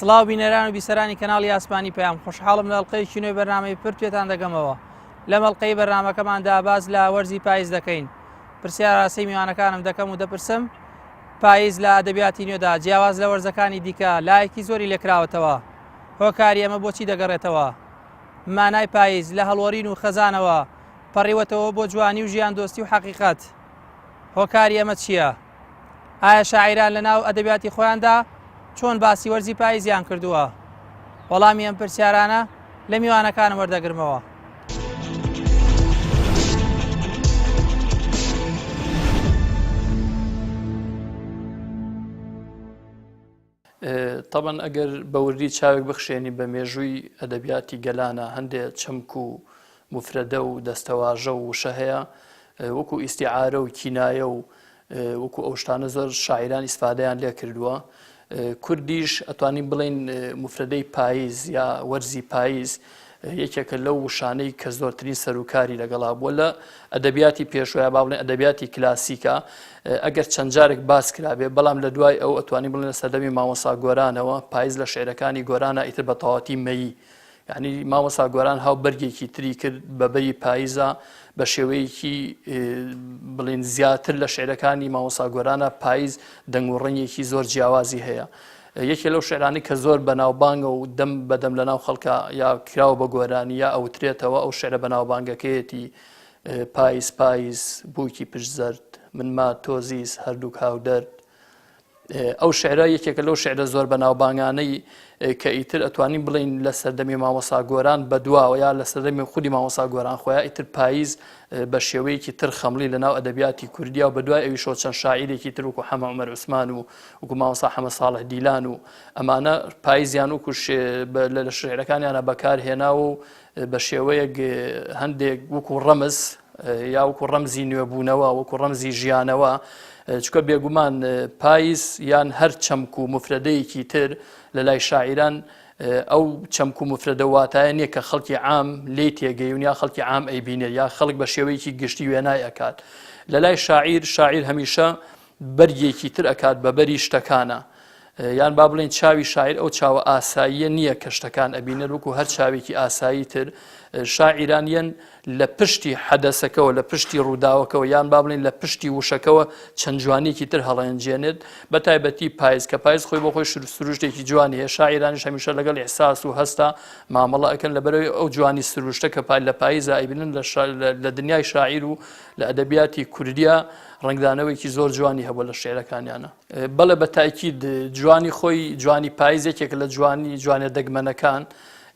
سڵاو بینەران و بیسەرانی کەناڵی ئاسمانی پەیام خۆشحاڵم لە ئەڵلقەیەکی نوێی بەرنامەی پرد پێتان دەگەمەوە لەم ئەڵلقەی بەرنامەکەماندا باس لە وەرزی پایز دەکەین پرسیار ئاراستەی میوانەکانم دەکەم و دەپرسم پایز لە ئەدەبیاتی نوێدا جیاواز لە وەرزەکانی دیکە لایەکی زۆری لێکراوەتەوە هۆکاری ئەمە بۆچی دەگەڕێتەوە مانای پایز لە هەڵوەرین و خەزانەوە پەڕیوەتەوە بۆ جوانی و ژیاندۆستی و حەقیقەت هۆکاری ئەمە چییە؟ ئایا شاعیران لە ناو ئەدەبیاتی خۆیاندا چۆن باسی وەرزی پاییزیان کردووە؟ وەڵامی ئەم پرسیارانە لە میوانەکانم وەردەگرمەوە. تەبەن ئەگەر بە وردی چاوێک بخشێنی بە مێژووی ئەدەبیاتی گەلانە هەندێ چەمک و موفرەدە و دەستەواژە و وشە هەیە وەکو ئیستیعارە و کینایە و وەکو ئەو شتانە زۆر شاعیران ئیسفادەیان لێ کردووە کوردیش ئەتوانین بڵین موفرەدەی پاییز یا وەرزی پاییز یەکێکە لەو وشانەی کە زۆرترین سەروکاری لەگەڵا بووە لە ئەدەبیاتی پێشوە با بڵێن ئەدەبیاتی کلاسیکە ئەگەر چەند جارێک باس کرابێ بەڵام لە دوای ئەو ئەتوانی بڵێن لە سەردەمی مامۆسا گۆرانەوە پایز لە شعرەکانی گۆرانە ئیتر بە تەواتی مەیی یعنی مامۆسا گۆران هاو بەرگێکی تری کرد بە بەری پاییزە بە شێوەیەکی بڵین زیاتر لە شعرەکانی مامۆسا گۆرانە پاییز دەنگ و ڕەنگێکی زۆر جیاوازی هەیە. یەکێ لەو شعرانەی کە زۆر بەناوبانگە و دەم بە دەم لەناو خەڵکا یا کراوە بە گۆرانی یا ئەوترێتەوە ئەو شعرە بەناوبانگەکەیەتی پایز پایز بووکی پشت زەرد من مات تۆ زیز هەردووک هاودەرد ئەو شعرە یەکێکە لەو شعرە زۆر بەناوبانگانەی کە ئیتر ئەتوانین بڵین لە سەردەمی مامۆسا گۆران بەدواوە یا لە سەردەمی خودی مامۆسا گۆران خۆیان ئیتر پاییز بە شێوەیەکی تر خەمڵی لە ناو ئەدەبیاتی کوردیا و بەدوای ئەویشەوە چەند شاعیرێکی تر وەکو حەمە عومەر عوسمان و وەکو مامۆستا حەمە ساڵح دیلان و ئەمانە پاییزیان وەکو لە شعرەکانیانە بەکار هێناوە و بە شێوەیەک هەندێک وەکو ڕەمز یا وەکو ڕەمزی نوێبوونەوە وەکو ڕەمزی ژیانەوە چکە بێگومان پاییز یان هەر چەمک و مفرەدەیەکی تر لە لای شاعیران ئەو چەمک و مفرەدە واتایە نییە کە خەڵکی عام لێی تێگەیون یا خەڵکی عام ئەیبینێت یا خەڵک بە شێوەیەکی گشتی وێنای ئەکات لە لای شاعیر شاعیر هەمیشە بەرگێکی تر ئەکات بە بەری شتەکانە یان با بڵێین چاوی شاعیر ئەو چاوە ئاساییە نییە کە شتەکان ئەبینێت وەکو هەر چاوێکی ئاسایی تر شاعیران یەن لە پشتی حەدەسەکەوە لە پشتی ڕووداوەکەوە یان با بڵێین لە پشتی وشەکەوە چەند جوانیەکی تر هەڵێنجێنێت بە تایبەتی پایز کە پایز خۆی بۆ خۆی سروشتێکی جوانی هەیە شاعیرانیش هەمیشە لەگەڵ ئیحساس و هەستا مامەڵە ئەکەن لەبەرەوەی ئەو جوانی سروشتە کە پای لە پایزا ئەیبینن لە دنیای شاعیر و لە ئەدەبیاتی کوردیا ڕەنگدانەوەیەکی زۆر جوانی هەبووە لە شعرەکانیانە. بەڵێ بە تاکید جوانی خۆی جوانی پایز یەکێکە لە جوانی جوانە دەگمەنەکان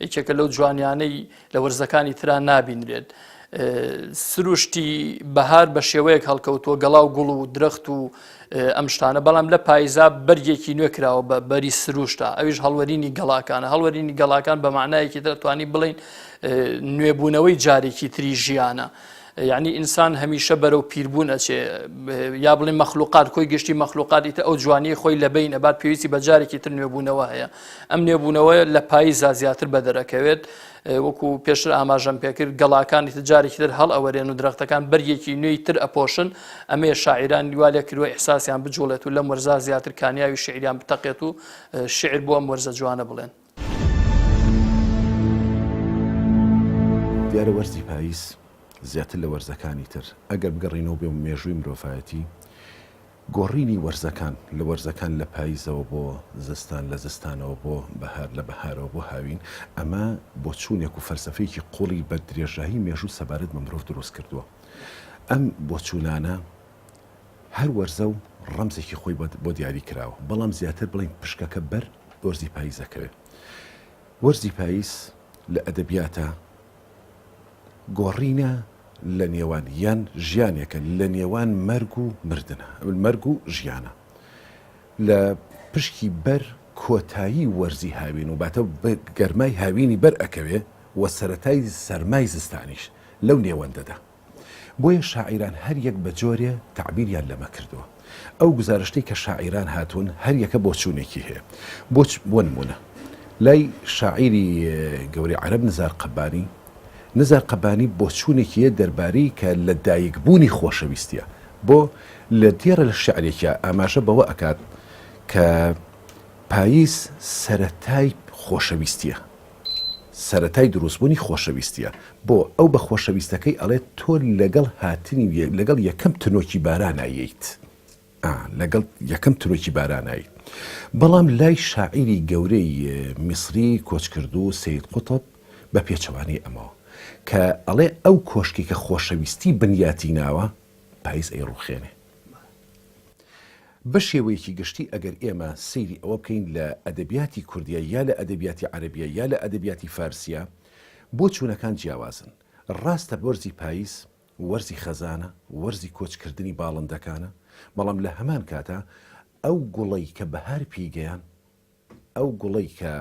یەکێکە لەو جوانیانەی لە وەرزەکانی ترا نابینرێت. سروشتی بەهار بە شێوەیەک هەڵکەوتووە گەڵا و گوڵ و درەخت و ئەم شتانە بەڵام لە پایزا بەرگێکی نوێ کراوە بە بەری سروشتە ئەویش هەڵوەرینی گەڵاکانە هەڵوەرینی گەڵاکان بە معنایەکی تر توانی بڵین نوێبوونەوەی جارێکی تری ژیانە. یعنی ئینسان هەمیشە بەرەو پیربوون ئەچێ یا بڵێ مەخلوقات کۆی گشتی مەخلوقات ئیتر ئەو جوانی خۆی لە بین ئەبات پێویستی بە جارێکی تر نوێبوونەوە هەیە ئەم نوێبوونەوە لە پاییزا زیاتر بەدەرەکەوێت وەکو پێشتر ئاماژەم پێکرد گەڵاکانی تر جارێکی تر هەڵ ئەوەرێن و درەختەکان بەرگێکی نوێی تر ئەپۆشن ئەمەیە شاعیران وا لێ کردووە ئیحساسیان بجوڵێت و لەم وەرزا زیاتر کانیاوی شعریان بتەقێت و شعر بۆ ئەم وەرزە جوانە بڵێن. دیارە وەرزی پاییز زیاتر لە وەرزەکانی تر ئەگەر بگەڕێینەوە بۆ مێژووی مرۆڤایەتی گۆڕینی وەرزەکان لە وەرزەکان لە پاییزەوە بۆ زستان لە زستانەوە بۆ بەهار لە بەهارەوە بۆ هاوین ئەمە بۆچوونێک و فەلسەفەیەکی قوڵی بە درێژایی مێژوو سەبارەت بە مرۆڤ دروست کردووە ئەم بۆچوونانە هەر وەرزە و ڕەمزێکی خۆی بۆ دیاری کراوە، بەڵام زیاتر بڵێین پشکەکە بەر وەرزی پاییز ئەکەوێ. وەرزی پاییز لە ئەدەبیاتا گۆڕینە لە نێوان یان ژیانێکە لە نێوان مەرگ و مردنە، مەرگ و ژیانە. لە پشکی بەر کۆتایی وەرزی هاوین و باتە گەرمای هاوینی بەر ئەکەوێ و سەرەتای سەرمای زستانیش لەو نێوەندەدا. بۆیە شاعیران هەر یەک بە جۆرێ تەعبیریان لەمە کردووە. ئەو گوزارشتەی کە شاعیران هاتوون هەر یەکە بۆچوونێکی هەیە. بۆ بۆ نموونە لای شاعیری گەورەی عەرەب نزار قەبانی، نزار قەبانی بۆچوونێکی هەیە دەربارەی کە لە دایک بوونی خۆشەویستیە. بۆ لە دێڕە لە شیعرێکیا ئاماژە بەوە ئەکات کە. پاییز سەرەتای خۆشەویستیە سەرەتای دروستبوونی خۆشەویستیە بۆ ئەو بە خۆشەویستەکەی ئەڵێت تۆ لەگەڵ هاتنی لەگەڵ یەکەم تنۆکی بارانا یەیت ئا لەگەڵ یەکەم تنۆکی بارانا یەیت بەڵام لای شاعیری گەورەی میسری کۆچکردوو سەید قوتب بە پێچەوانەی ئەمەوە کە ئەڵێ ئەو کۆشکی کە خۆشەویستی بنیاتی ناوە پاییز ئەیڕوخێنێ. بە شێوەیەکی گشتی ئەگەر ئێمە سەیری ئەوە بکەین لە ئەدەبیاتی کوردیە یا لە ئەدەبیاتی عەرەبیە یا لە ئەدەبیاتی فارسیە بۆچوونەکان جیاوازن. ڕاستە وەرزی پاییز وەرزی خەزانە، وەرزی کۆچکردنی باڵندەکانە، بەڵام لە هەمان کاتا ئەو گوڵەی کە بەهار پێی گەیان، ئەو گوڵەی کە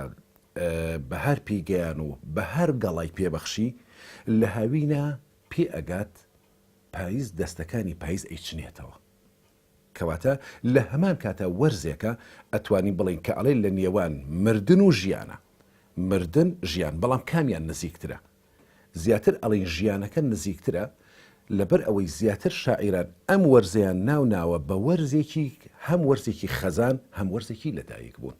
بەهار پێی گەیان و بەهار گەڵای پێ بەخشی، لە هاوینا پێ ئەگات، پاییز دەستەکانی پاییز ئەیچنێتەوە. کەواتە لە هەمان کاتا وەرزێکە ئەتوانین بڵێین کە ئەڵێ لە نێوان مردن و ژیانە. مردن، ژیان، بەڵام کامیان نزیکترە؟ زیاتر ئەڵێین ژیانەکە نزیکترە، لەبەر ئەوەی زیاتر شاعیران ئەم وەرزەیان ناو ناوە بە وەرزێکی هەم وەرزێکی خەزان هەم وەرزێکی لەدایک بوون.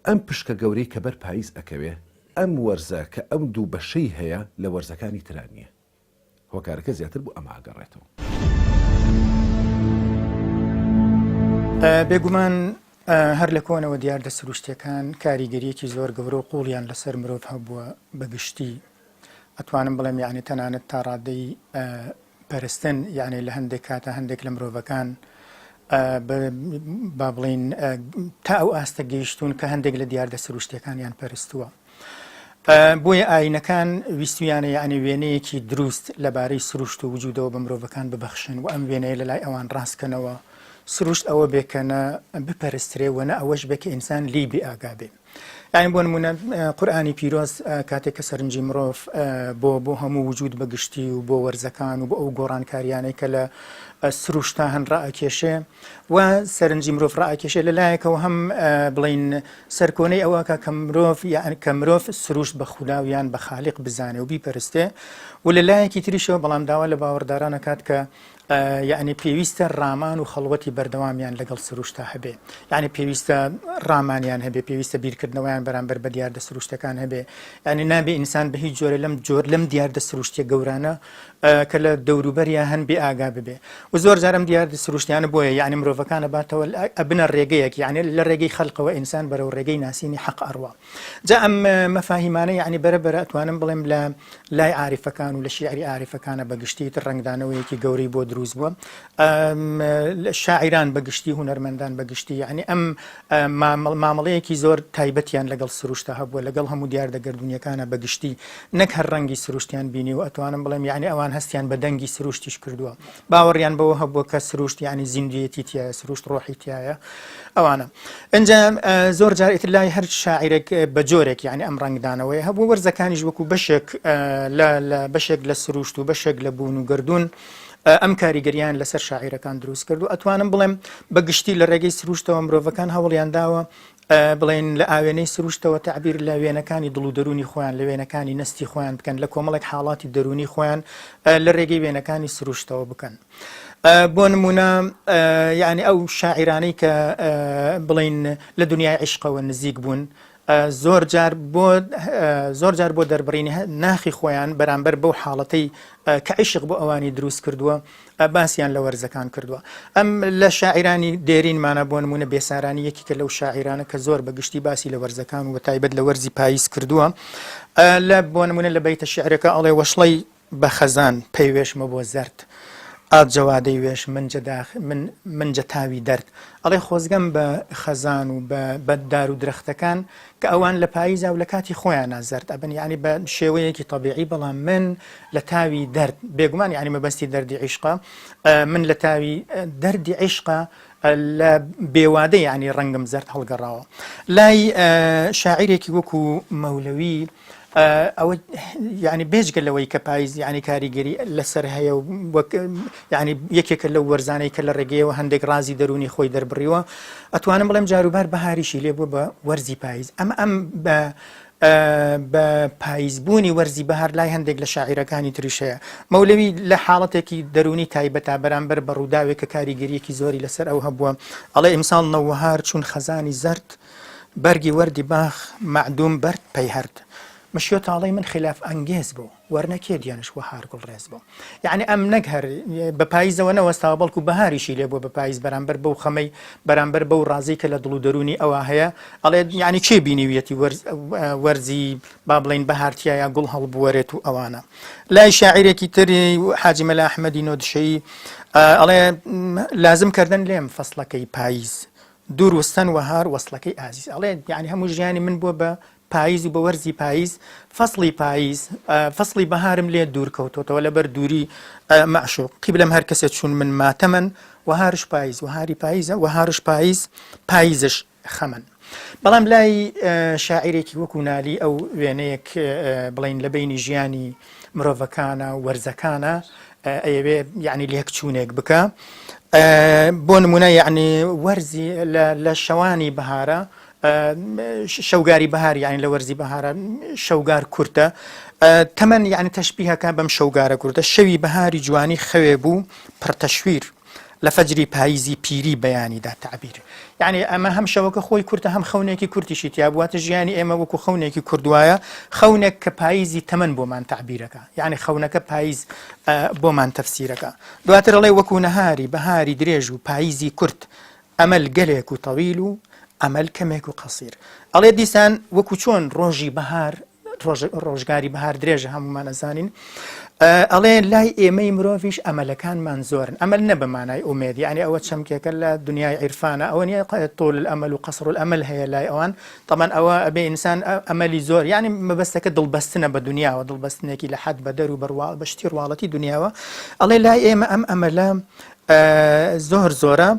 ئەم پشکە گەورەی کە بەر پاییز ئەکەوێ، ئەم وەرزە کە ئەم دوو بەشەی هەیە لە وەرزەکانی ترا نییە. هۆکارەکە زیاتر بۆ ئەمە ئەگەڕێتەوە. بێگومان هەر لە کۆنەوە دیاردە سروشتیەکان کاریگەریەکی زۆر گەورە و قوڵیان لەسەر مرۆڤ هەبووە بە گشتی ئەتوانم بڵێم یعنی تەنانەت تا ڕادەی پەرستن یعنی لە هەندێک کاتە هەندێک لە مرۆڤەکان با بڵین تا ئەو ئاستە گەیشتون کە هەندێک لە دیاردە سروشتیەکانیان پەرستووە. بۆیە ئاینەکان ویستویانە یعنی وێنەیەکی دروست لەبارەی سروشت و وجودەوە بە مرۆڤەکان ببەخشن و ئەم وێنەیە لە لای ئەوان ڕاستکەنەوە سروشت ئەوە بێ کە نە بپەرسترێ و نە ئەوەش بێ کە ئینسان لێی بێ ئاگا بێ. یعنی بۆ نمونە قورئانی پیرۆز کاتێک کە سەرنجی مرۆڤ بۆ بۆ هەموو وجود بە گشتی و بۆ وەرزەکان و بۆ ئەو گۆڕانکاریانەی کە لە سروشتا هەن ڕائەکێشێ و سەرنجی مرۆڤ ڕائەکێشێ لە لایەکەوە هەم بڵین سەرکۆنەی ئەوە ئەکا کە مرۆڤ یان کە مرۆڤ سروشت بە خودا و یان بە خالیق بزانێ و بیپەرستێ و لە لایەکی تریشەوە بەڵام داوا لە باوەڕداران ئەکات کە یعنی پێویستە ڕامان و خەڵوەتی بەردەوامیان لەگەڵ سروشتا هەبێ یعنی پێویستە ڕامانیان هەبێ پێویستە بیرکردنەوەیان بەرامبەر بە دیاردە سروشتەکان هەبێ یعنی نابێ ئینسان بە هیچ جۆرە لەم جۆر لەم دیاردە سروشتیە گەورانە کە لە دەوروبەریا هەن بێ ئاگا ببێ و زۆر جار ئەم دیاردە سروشتیانە بۆیە یعنی مرۆڤەکان ئەباتەوە ئەبنە ڕێگەیەک یعنی لە ڕێگەی خەلقەوە ئینسان بەرەو ڕێگەی ناسینی حەق ئەڕوا جا ئەم مەفاهیمانە یعنی بەرە بەرە ئەتوانم بڵێم لە لای عارفەکان و لە شیعری عارفەکانە بە گشتی تر ڕەنگدانەوەیەکی گەورەی بۆ دروست بووە شاعیران بە گشتی هونەرمەندان بە گشتی یعنی ئەم مامەڵەیەکی زۆر تایبەتیان لەگەڵ سروشتا هەبووە، لەگەڵ هەموو دیاردە گەردوونیەکانا بە گشتی، نەک هەر ڕەنگی سروشتیان بینیوە، ئەتوانم بڵێم یەعنی ئەوان هەستیان بە دەنگی سروشتیش کردووە، باوەڕیان بەوە هەبووە کە سروشت یەعنی زیندوویەتی تیایە، سروشت ڕۆحی تیایە، ئەوانە. ئینجا زۆر جار ئیتر لای هەر شاعیرێک بە جۆرێک یەعنی ئەم ڕەنگدانەوەیە هەبوو، وەرزەکانیش وەکوو بەشێک لە لە بەشێک لە سروشت و بەشێک لە بوون و گەردوون، ئەم کاریگەرییان لەسەر شاعیرەکان دروست کرد و ئەتوانم بڵێم بە گشتی لە ڕێگەی سروشتەوە مرۆڤەکان هەوڵیان داوە بڵێن لە ئاوێنەی سروشتەوە تەعبیر لە وێنەکانی دڵ و دەروونی خۆیان لە وێنەکانی نەستی خۆیان بکەن لە کۆمەڵێک حاڵاتی دەروونی خۆیان لە ڕێگەی وێنەکانی سروشتەوە بکەن. بۆ نمونە یعنی ئەو شاعیرانەی کە بڵین لە دنیای عیشقەوە نزیک بوون زۆر جار بۆ زۆر جار بۆ دەربڕینی ناخی خۆیان بەرامبەر بەو حاڵەتەی کە عیشق بۆ ئەوانی دروست کردووە باسیان لە وەرزەکان کردووە ئەم لە شاعیرانی دێرینمانە بۆ نمونە بێسارانی یەکێکە لەو شاعیرانە کە زۆر بە گشتی باسی لە وەرزەکان و تایبەت لە وەرزی پاییز کردووە لە بۆ نمونە لە بەیتە شعرەکە ئەڵێ وەشڵەی بە خەزان پەی وێشمە بۆ زەرد ئاد جەوادەی وێش منجە داخ من منجە تاوی دەرد ئەڵێ خۆزگەم بە خەزان و بە بە دار و درەختەکان کە ئەوان لە پاییزا و لە کاتی خۆیانا زەرد ئەبن یانی بە شێوەیەکی تەبیعی بەڵام من لە تاوی دەرد بێگومان یانی مەبەستی دەردی عیشقە من لە تاوی دەردی عیشقە لە بێوادە یانی ڕەنگم زەرد هەڵگەڕاوە لای شاعیرێکی وەکو مەولەوی ئەوە یعنی بێجگە لەوەی کە پاییز یعنی کاریگەری لەسەر هەیە و وەک یعنی یەکێکە لەو وەرزانەی کە لە ڕێگەیەوە هەندێک ڕازی دەروونی خۆی دەربڕیوە ئەتوانم بڵێم جاروبار بەهاریشی لێ بووە بە وەرزی پاییز ئەمە ئەم بە. بە پاییزبوونی وەرزی بەهار لای هەندێک لە شاعیرەکانی تریش هەیە. مەولەوی لە حاڵەتێکی دەروونی تایبەتا بەرامبەر بە ڕووداوێک کە کاریگەرییەکی زۆری لەسەر ئەو هەبووە، ئەڵێ ئیمساڵ نەوەهار چون خەزانی زەرد، بەرگی وەردی باخ مەعدووم بەرد پەیهەرد. مشیۆ تاڵەی من خیلاف ئەنگێز بۆ. وەرنە کێ دیانش وەهار گوڵ ڕێز بۆ. یەعنی ئەم نەک هەر بە پاییزەوە نەوەستاوە بەڵکو بەهاریشی لێ بووە بە پاییز بەرامبەر بەو خەمەی بەرامبەر بەو ڕازەی کە لە دڵ و دەروونی ئەوا هەیە ئەڵێ یعنی کێ بینیویەتی وەرزی با بڵین بەهار تیایا گوڵ هەڵبوەرێت و ئەوانە لای شاعیرێکی تری حاجی مەلا ئەحمەدی نۆدشەیی ئەڵێ لازم کردن لێم فەسڵەکەی پاییز دوور وستەن وەهار وەسڵەکەی ئازیز ئەڵێ یعنی هەموو ژیانی من بووە بە پاییز و بە وەرزی پاییز، فەسڵی پاییز، فەسڵی بەهارم لێ دوور کەوتۆتەوە لەبەر دووری مەعشوق. قیبلەم هەر کەسێ چوون من ماتەمەن، وەهارش پاییز، وەهاری پاییزە، وەهارش پاییز، پاییزش خەمەن. بەڵام لای شاعیرێکی وەکوو نالی ئەو وێنەیەک بڵێین لە بەینی ژیانی مرۆڤەکانە و وەرزەکانە ئەیەوێ یعنی لێکچوونێک بکا. بۆ نموونە یعنی وەرزی لە شەوانی بەهارە شەوگاری بەهار یانی لە وەرزی بەهارە شەوگار کورتە تەمەن یعنی تەشبیهەکە بەم شەوگارە کورتە شەوی بەهاری جوانی خەوێ بوو پڕتەشویر لە فەجری پاییزی پیری بەیانیدا تعبیر یعنی ئەمە هەم شەوەکە خۆی کورتە هەم خەونێکی کورتیشی تیا بوواتە ژیانی ئێمە وەکو خەونێکی کوردوایە خەونێک کە پاییزی تەمەن بۆمان تعبیرەکە یعنی خەونەکە پاییز بۆمان تەفسیرەکە دواتر ئەڵێ وەکو نەهاری بەهاری درێژ و پاییزی کورت ئەمەل گەلێک و تەویل و ئەمەل کەمێک و قەسیر. ئەڵێ دیسان وەکو چۆن ڕۆژی بەهار ڕۆژگاری بەهار درێژە هەمومان ئەزانین ئەڵێ لای ئێمەی مرۆڤیش ئەمەلەکانمان زۆرن ئەمەل نە بە مانای ئومێد یعنی ئەوە چەمکێکە لە دنیای عیرفانە ئەوە نییە طول الأمل و قصر الأمل هەیە لای ئەوان طبعا ئەوە ئەبێ ئینسان ئەمەلی زۆر یعنی مەبەستەکە دڵبەستنە بە دنیاوە دڵبەستنێکی لە حەد بەدەر و بەڕوا بە شتی ڕواڵەتی دنیاوە ئەڵێ لای ئێمە ئەم ئەمەلە زۆر زۆرە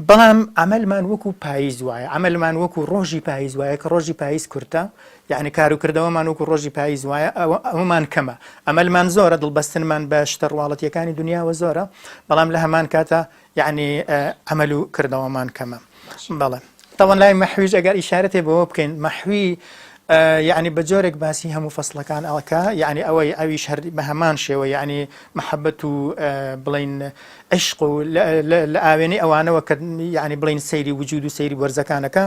بەڵام عملمان وەکو پاییز وایە عملمان وەکو ڕۆژی پاییز وایە کە ڕۆژی پاییز کورتە یعنی کاروکردەوەمان وەکو ڕۆژی پاییز وایە ئەومان کەمە ئەمەلمان زۆرە دڵبەستنمان بە شتە ڕواڵەتیەکانی دنیاوە زۆرە بەڵام لە هەمان کاتە یعنی عمل و کردەوەمان کەمە بەڵێ تاوان لای مەحویش ئەگەر ئیشارەتێ بەوە بکەین مەحوی یعنی بە جۆرێک باسی هەموو فەسڵەکان ئەڵکە یعنی ئەوەی ئەویش هەر بە هەمان شێوە یعنی محەبەت و بڵین عشق و لە ئاوێنەی ئەوانەوە کە یعنی بڵین سەیری وجود و سەیری وەرزەکانەکە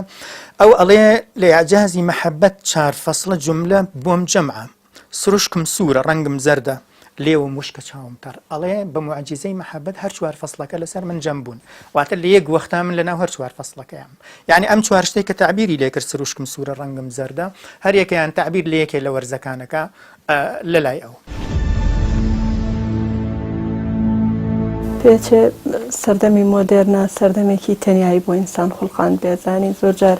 ئەو ئەڵێ لە ئیعجازی محەبەت چار فەسڵە جملە بۆم جەمعە سروشکم سوورە ڕەنگم زەردە لێوم وشکە چاوم تەڕ ئەڵێ بە موعجیزەی مەحەبەت هەر چوار فەسڵەکە لەسەر من جەم بوون واتە لە یەک وەختا من لەناو هەر چوار فەسڵەکەیام یعنی ئەم چوار شتێک کە تەعبیری لێکرد سروشکم سوورە ڕەنگم زەردە هەر یەکەیان تەعبیر لە یەکێ لە وەرزەکانەکە لە لای ئەو. پێچێ سەردەمی مۆدێرنە سەردەمێکی تەنیایی بۆ ئینسان خوڵقاند بێ زانی زۆر جار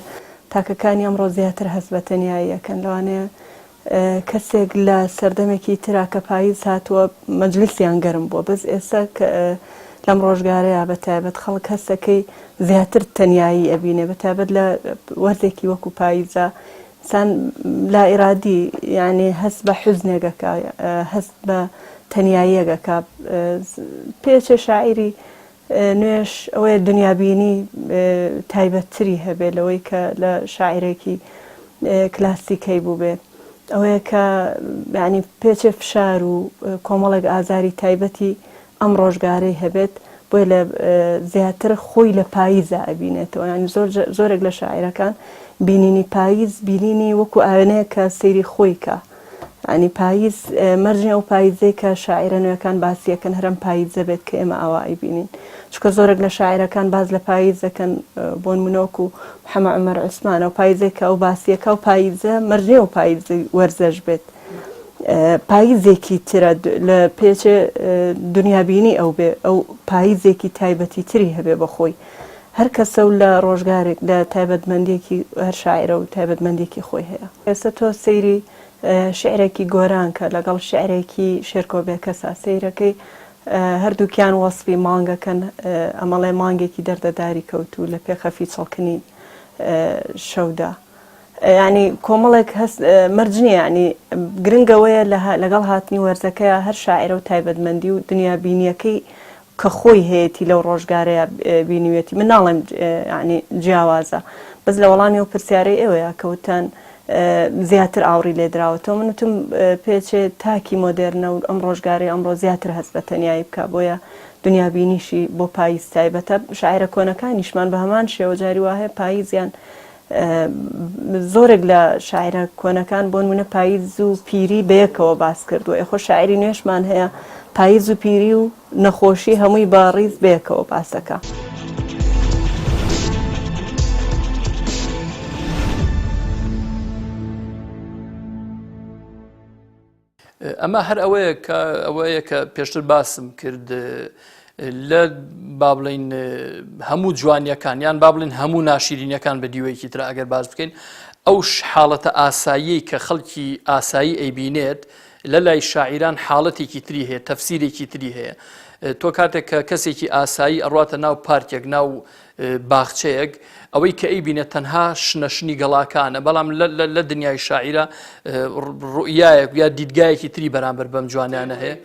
تاکەکانی ئەمڕۆ زیاتر هەست بە تەنیایی ئەکەن لەوانەیە کەسێک لە سەردەمێکی ترا کە پاییز هاتووە مەجلیسیان گەرم بووە بەس ئێستا لەم ڕۆژگارەیا بە تایبەت خەڵک هەستەکەی زیاتر تەنیایی ئەبینێ بە تایبەت لە وەرزێکی وەکو پاییزا ئینسان لا ئیرادی یعنی هەست بە حوزنێک ئەکا هەست بە تەنیاییەک ئەکا پێچێ شاعیری نوێش ئەوەیە دنیابینی تایبەتتری هەبێ لەوەی کە لە شاعیرێکی کلاسیک هەیبووبێ. ئەوەیە کە یانی پێچێ فشار و کۆمەڵێک ئازاری تایبەتی ئەم ڕۆژگارەی هەبێت بۆیە لە زیاتر خۆی لە پاییزا ئەبینێتەوە یانی زۆر زۆرێک لە شاعیرەکان بینینی پاییز بینینی وەکو ئاوێنەیەک کە سەیری خۆی کا یانی پاییز مەرج نیە ئەو پاییزەی کە شاعیرە نوێکان باسی ئەکەن هەر ئەم پاییزە بێت کە ئێمە ئاوا ئەیبینین چونکە زۆرێک لە شاعیرەکان باس لە پاییز دەکەن بۆ نمونە وەکو محەمە عومەر عوسمان ئەو پاییزەی کە ئەو باسی ئەکا ئەو پاییزە مەرج نیە ئەو پاییزەی وەرزەش بێت پاییزێکی ترە لە پێچێ دنیابینی ئەو بێ ئەو پاییزێکی تایبەتی تری هەبێ بە خۆی هەر کەسە و لە ڕۆژگارێک لە تایبەتمەندیەکی هەر شاعیرە و تایبەتمەندیەکی خۆی هەیە. ئێستا تۆ سەیری شیعرێکی گۆران کە لەگەڵ شیعرێکی شێرکۆ بێکەسا سەیرەکەی هەردووکیان وەسفی مانگەکەن ئەمەڵێ مانگێکی دەردەداری کەوتوو لە پێخەفی چڵکنی شەودا یانی کۆمەڵێک هەست مەرج نییە یانی گرنگ ئەوەیە لەگەڵ هاتنی وەرزەکەیا هەر شاعیرە و تایبەتمەندی و دنیابینییەکەی کە خۆی هەیەتی لەو ڕۆژگارەیا بینیویەتی من ناڵێم یانی جیاوازە بەس لە وەڵامی ئەو پرسیارەی ئێوەیا کە وتتان. زیاتر ئاوڕی لێ دراوەتەوە من وتم پێچێ تاکی مۆدێرنە و ئەم ڕۆژگارەی ئەمڕۆ زیاتر هەست بە تەنیایی بکا بۆیە دنیابینیشی بۆ پاییز تایبەتە شاعیرە کۆنەکانیشمان بە هەمان شێوە جاری وا هەیە پاییزیان زۆرێک لە شاعیرە کۆنەکان بۆ نمونە پاییز و پیری بەیەکەوە باس کردووە ئێ خۆ شاعیری نوێشمان هەیە پاییز و پیری و نەخۆشی هەمووی بە ڕیز بەیەکەوە باسەکە. ئەمە هەر ئەوەیە کە ئەوەیە کە پێشتر باسم کرد لە با بڵین هەموو جوانیەکان یان با بڵین هەموو ناشیرینەکان بە دیوەیەکی ترا ئەگەر باس بکەین ئەو حاڵەتە ئاسایی کە خەڵکی ئاسایی ئەیبینێت لە لای شاعیران حاڵەتێکی تری هەیە تەفسیرێکی تری هەیە تۆ کاتێک کە کەسێکی ئاسایی ئەڕاتە ناو پارکێک ناو باخچەیەک ئەوەی کە ئەیبینێت تەنها شنەشنی گەڵاکانە بەڵام لە دنیای شاعیرە ڕوئیایەک یا دیدگایەکی تری بەرامبەر بەم جوانیانە هەیە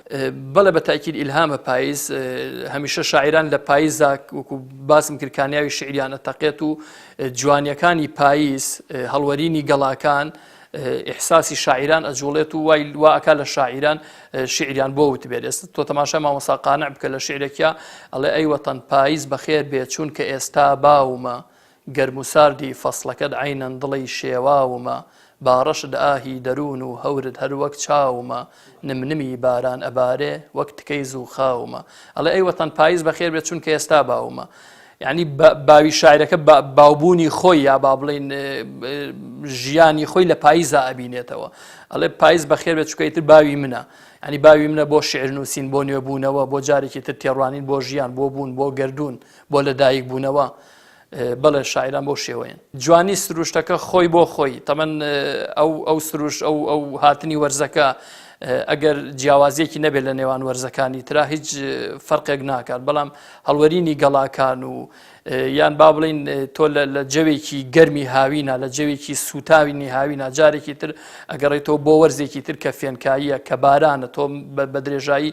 بەڵێ بە تاکید ئیلهامە پاییز هەمیشە شاعیران لە پاییزا وەکو باسم کرد کانیاوی شعریانە تەقێت و جوانیەکانی پاییز هەڵوەرینی گەڵاکان ئیحساسی شاعیران ئەجوڵێت و وای وا ئەکا لە شاعیران شیعریان بۆ وتبێت ئێستا تۆ تەماشای مامۆستا قانع بکە لە شیعرێکیا ئەڵێ ئەی وەتەن پاییز بەخێر بێ چونکە ئێستا باومە گەرم و ساردی فەسڵەکەت عەینەن دڵی شێواومە باڕەشت ئاهی دەروون و هەورت هەر وەک چاومە نمنمی باران ئەبارێ وەک تکەی زووخاومە ئەڵێ ئەی وەتەن پاییز بەخێر بێ چونکە ئێستا باومە یعنی باوی شاعرەکە باوبوونی خۆی یا با بڵین ژیانی خۆی لە پاییزا ئەبینێتەوە ئەڵێ پاییز بەخێر بێت چونکە ئیتر باوی منە ینی باوی منە بۆ شعر نووسین بۆ نوێبوونەوە بۆ جارێکی تر تێڕوانین بۆ ژیان بۆ بوون بۆ گردون بۆ لەدایک بوونەوە بەڵێ شاعران بۆ شێوەیەن جوانی سروشتەکە خۆی بۆ خۆی تەمەن ئەو ئەو سروش ئەو ئەو هاتنی وەرزەکە ئەگەر جیاوازیەکی نەبێت لە نێوان وەرزەکانی ترا هیچ فەرقێک ناکات بەڵام هەڵوەرینی گەڵاکان و یان با بڵین تۆ لە جەوێکی گەرمی هاوینە لە جەوێکی سوتاوینی هاوینە جارێکی تر ئەگەڕێتەوە بۆ وەرزێکی تر کە فێنکاییە کە بارانە تۆ بە درێژایی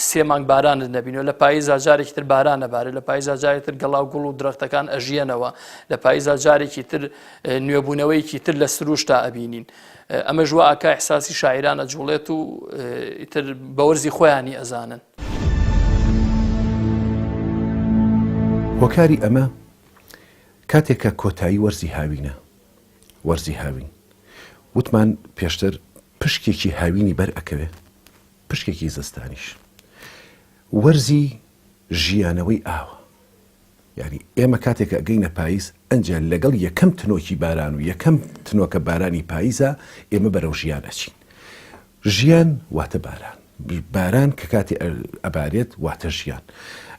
سێ مانگ بارانت نەبینەوە لە پاییزا جارێکی تر بارانە بارێ لە پاییزا جارێکی تر گەڵا و گوڵ و درەختەکان ئەژیەنەوە لە پاییزا جارێکی تر نوێبوونەوەیەکی تر لە سروشتا ئەبینین ئەمەش وا ئەکا ئیحساسی شاعیران ئەجوڵێت و ئیتر بە وەرزی خۆیانی ئەزانن. هۆکاری ئەمە کاتێک کە کۆتایی وەرزی هاوینە، وەرزی هاوین وتمان پێشتر پشکێکی هاوینی بەر ئەکەوێ، پشکێکی زستانیش وەرزی ژیانەوەی ئاوە، یانی ئێمە کاتێک کە ئەگەینە پاییز ئەنجا لەگەڵ یەکەم تنۆکی باران و یەکەم تنۆکە بارانی پاییزا ئێمە بەرەو ژیان ئەچین. ژیان واتە باران. باران کە کاتێ ئەبارێت واتە ژیان.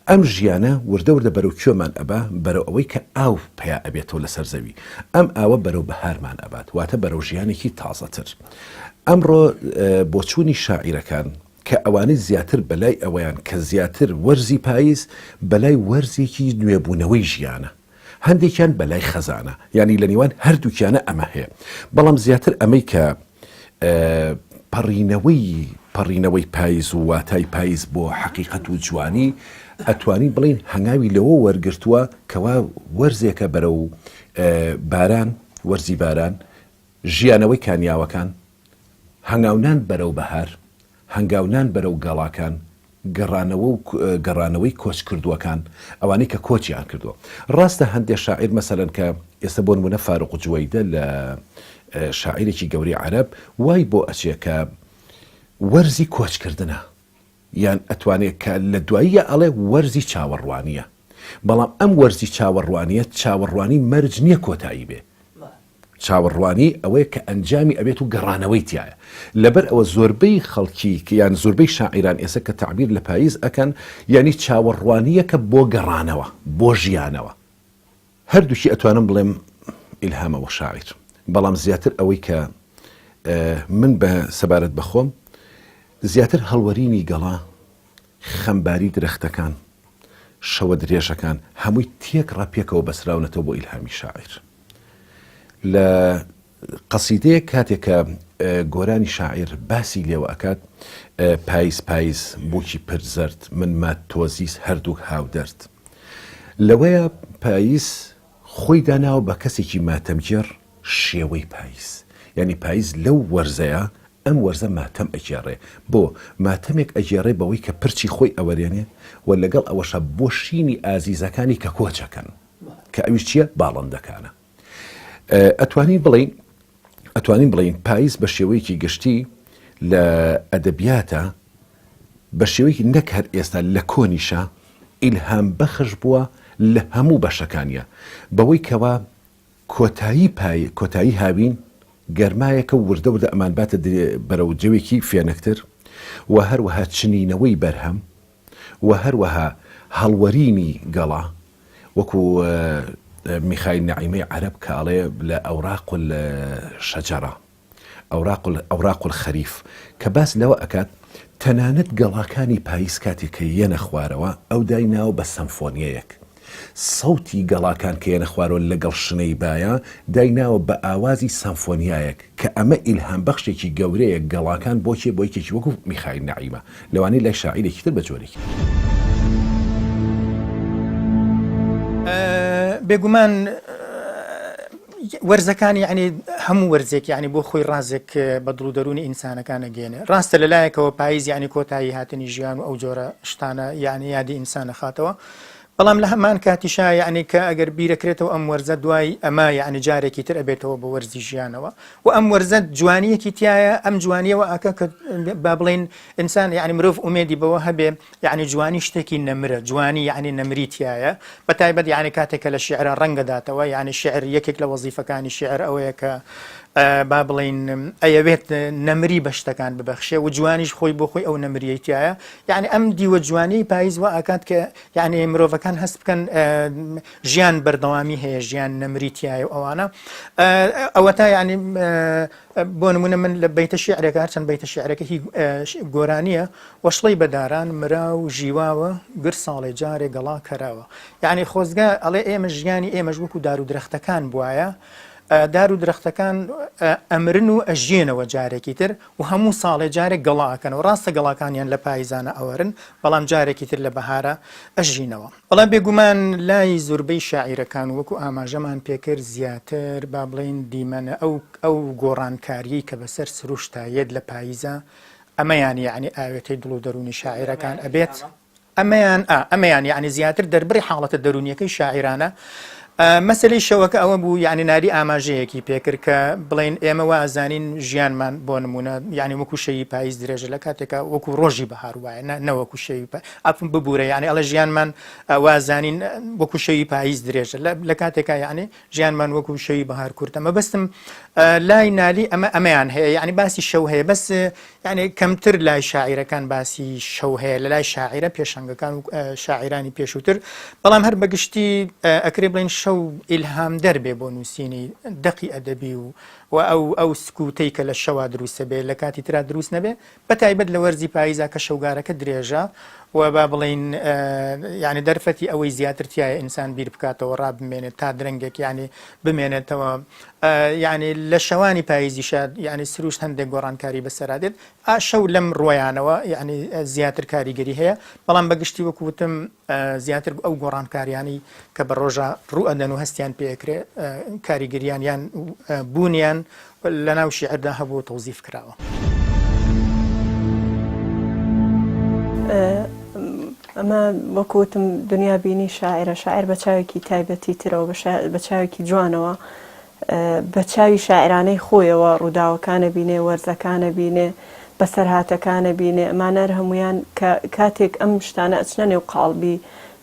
ئەم ژیانە وردە وردە بەرەو کوێمان ئەبا؟ بەرەو ئەوەی کە ئاو پەیا ئەبێتەوە لەسەر زەوی. ئەم ئاوە بەرەو بەهارمان ئەبات واتە بەرەو ژیانێکی تازەتر. ئەمڕۆ بۆچوونی شاعیرەکان کە ئەوانەی زیاتر بەلای ئەوەیان کە زیاتر وەرزی پایز بەلای وەرزێکی نوێبوونەوەی ژیانە هەندێکیان بەلای خەزانە یانی لە نێوان هەردووکیانە ئەمە هەیە بەڵام زیاتر ئەمەی کە پەڕینەوەی پەڕینەوەی پایز و واتای پایز بۆ حەقیقەت و جوانی ئەتوانین بڵین هەنگاوی لەوە وەرگرتووە کەوا وەرزێکە بەرەو باران وەرزی باران ژیانەوەی کانیاوەکان، هەنگاونان بەرەو بەهار، هەنگاونان بەرەو گەڵاکان، گەڕانەوە و گەڕانەوەی کۆچکردووەکان، ئەوانەی کە کۆچیان کردووە. ڕاستە هەندێ شاعیر مەسەلەن کە ئێستا بۆ نموونە فاروق جوەیدە لە شاعیرێکی گەورەی عەرەب وای بۆ ئەچێ کە وەرزی کۆچکردنە، یان ئەتوانێ کە لە دواییە ئەڵێ وەرزی چاوەڕوانییە. بەڵام ئەم وەرزی چاوەڕوانییە چاوەڕوانی مەرج نییە کۆتایی بێ. چاوەڕوانی ئەوەیە کە ئەنجامی ئەبێت و گەڕانەوەی تیایە. لەبەر ئەوە زۆربەی خەڵکی یان زۆربەی شاعیران ئێستا کە تەعبیر لە پاییز ئەکەن یانی چاوەڕوانییەکە بۆ گەڕانەوە، بۆ ژیانەوە. هەردووکی ئەتوانم بڵێم ئیلهامە بۆ شاعیر، بەڵام زیاتر ئەوەی کە من بە سەبارەت بە خۆم زیاتر هەڵوەرینی گەڵا، خەمباری درەختەکان، شەوە درێژەکان هەمووی تێکڕا پێکەوە بەسراونەتەوە بۆ ئیلهامی شاعیر. لە قەسیدەیەک کاتێک کە گۆرانی شاعیر باسی لێوە ئەکات، پایز پایز بووکی پرچ زەرد، من مات تۆزیز هەردووک هاودەرد. لەوەیە پایز خۆی داناوە بە کەسێکی ماتەمگێڕ شێوەی پایز. یانی پایز لەو وەرزەیا ئەم وەرزە ماتەم ئەگێڕێ. بۆ؟ ماتەمێک ئەگێڕێ بەوەی کە پرچی خۆی ئەوەرێنێ و لەگەڵ ئەوەشا بۆ شینی ئازیزەکانی کە کۆچ ئەکەن. کە ئەویش چییە؟ باڵندەکانە. ئەتوانین بڵێین ئەتوانین بڵێین پایز بە شێوەیەکی گشتی لە ئەدەبیاتە بە شێوەیەکی نەک هەر ئێستا لە کۆنیشا ئیلهام بەخش بووە لە هەموو بەشەکانیا بەوەی کەوا کۆتایی پای کۆتایی هاوین گەرمایەکە و وردە وردە ئەمانباتە بەرەو جەوێکی فێنکتر و هەروەها چنینەوەی بەرهەم و هەروەها هەڵوەرینی گەڵا وەکو میخایل نەعیمەی عەرەب کە ئەڵێ لە ئەوراق الشجرە ئەوراق ئەوراق الخریف کە باس لەوە ئەکات تەنانەت گەڵاکانی پاییز کاتێک کە یەنە خوارەوە ئەو دایناوە بە سەمفۆنیەیەک سەوتی گەڵاکان کە یەنە خوارەوە لەگەڵ شنەی بایا دایناوە بە ئاوازی سەمفۆنیایەک کە ئەمە ئیلهام بەخشێکی گەورەیە گەڵاکان بۆ کێ بۆ یەکێکی وەکو میخایل نەعیمە لەوانەیە لای شاعیرێکی تر بە جۆرێکی بێگومان وەرزەکان یعنی هەموو وەرزێک یعنی بۆ خۆی ڕازێک بە دڵ و دەروونی ئینسانەکان ئەگەێنێ ڕاستە لەلایەکەوە پاییز یعنی کۆتایی هاتنی ژیان و ئەو جۆرە شتانە یعنی یادی ئینسانە خاتەوە بەڵام لە هەمان کاتیشا یعنی کە ئەگەر بیرەکرێتەوە ئەم وەرزە دوای ئەمە یعنی جارێکی تر ئەبێتەوە بە وەرزی ژیانەوە و ئەم وەرزە جوانیەکی تایە ئەم جوانیەوە ئەکە کە با بڵین ئینسان یعنی مرۆڤ ئومێدی بەوە هەبێ یعنی جوانی شتێکی نەمرە جوانی یعنی نەمری تایە بە تایبەت یعنی کاتێک کە لە شیعرا ڕەنگە داتەوە یعنی شیعر یەکێک لە وەزیفەکانی شیعر ئەوەیە کە با بڵین ئەیەوێت نەمری بە شتەکان ببەخشێ و جوانیش خۆی بۆ خۆی ئەو نەمریەی تایە یعنی ئەم دیوە جوانی پاییز وا ئاکات کە یعنی مرۆڤەکان هەست بکەن ژیان بەردەوامی هەیە ژیان نەمری تایە و ئەوانە ئەوەتا یعنی بۆ نمونە من لە بەیتە شیعرێکە هەرچەند بەیتە شیعرەکە هی گۆرانییە، وەشڵەی بە داران مرا و ژیواوە، گر ساڵێ جارێ گەڵا کەراوە. یەعنی خۆزگە ئەڵێ ئێمە ژیانی ئێمەش وەکو دار و درەختەکان بوایە، دار و درەختەکان ئەمرن و ئەژیێنەوە جارێکی تر و هەموو ساڵێ جارێک گەڵا ئەکەنەوە، ڕاستە گەڵاکانیان لە پایزانە ئەوەرن، بەڵام جارێکی تر لە بەهارا ئەژینەوە. بەڵام بێگومان لای زوربەی شاعیرەکان وەکو ئاماژەمان پێکرد زیاتر با بڵێین دیمەنە ئەو ئەو گۆڕانکاریەی کە بەسەر سروشتا یەت لە پاییزا ئەمەیان یەعنی ئاوێتەی دڵ و دەروونی شاعیرەکان ئەبێت ئەمەیان ئا ئەمەیان یەعنی زیاتر دەربڕی حاڵەتە دەروونیەکەی شاعیرانە مەسەلەی شەوەکە ئەوە بوو یعنی ناری ئاماژەیەکی پێکرد کە بڵێن ئێمە وا ئەزانین ژیانمان بۆ نمونە یعنی وەکو شەوی پاییز درێژە لە کاتێکا وەکو ڕۆژی بەهار وایە نە نەوەکو شەوی عەفوم ببورە یعنی ئەڵێ ژیانمان وازانین وەکو شەوی پاییز درێژە لە کاتێکا یعنی ژیانمان وەکو شەوی بەهار کورتە مەبەستم لای نالی ئەمە ئەمەیان هەیە یعنی باسی شەو هەیە بەس یعنی کەمتر لای شاعیرەکان باسی شەو هەیە لە لای شاعیرە پێشەنگەکان و شاعیرانی پێشووتر بەڵام هەر بەگشتی ئەکرێ بڵێن شەو ئیلهامدەر بێ بۆ نووسینی دەقی ئەدەبی و و ئەو ئەو سکوتەی کە لە شەوا دروستە بێ لە کاتی ترا دروست نەبێ بە تایبەت لە وەرزی پاییزا کە شەوگارەکە درێژە و با بڵێین یانی دەرفەتی ئەوەی زیاتر تایە ئینسان بیر بکاتەوە ڕابمێنێت تا درەنگێک یانی بمێنێتەوە یانی لە شەوانی پاییزیشا یانی سروشت هەندێک گۆڕانکاری بەسەرا دێت ئا شەو لەم ڕۆیانەوە یانی زیاتر کاریگەری هەیە بەڵام بەگشتی وەکو وتم زیاتر ئەو گۆڕانکاریانەی کە بە ڕۆژە ڕوو ئەدەن و هەستیان پێ ئەکرێ کاریگەریان یان بوونیان لەناو شیعردا هەبوو و تەوزیف کراوە. ئەمە وەکو وتم دنیا بینی شاعیرە، شاعیر بە چاوێکی تایبەتی ترەوە، بە چاوێکی جوانەوە، بە چاوی شاعیرانەی خۆیەوە ڕووداوەکان ئەبینێ، وەرزەکان ئەبینێ، بەسەرهاتەکان ئەبینێ، ئەمانە هەر هەموویان کە کاتێک ئەم شتانە ئەچنە نێو قاڵبی